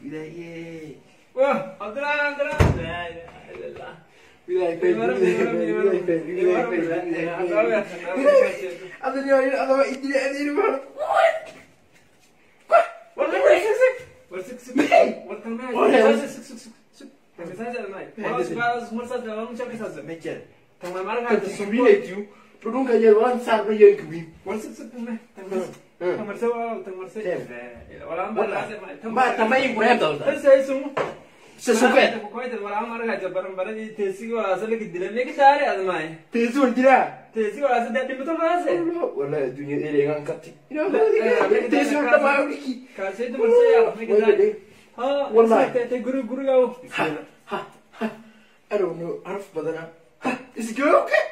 Ilaahay. Wah, Abdullah, Abdullah. La ilaha illallah. Ilaahay ilaahay ilaahay ilaahay adaba idili adili dhudhunka yar waan saarna yankuwi ma tamayin kureebta teesi wan dilaa wallahi adduunya elegan kati teesi wan dhamaa I don't know, araf badana. Is it okay?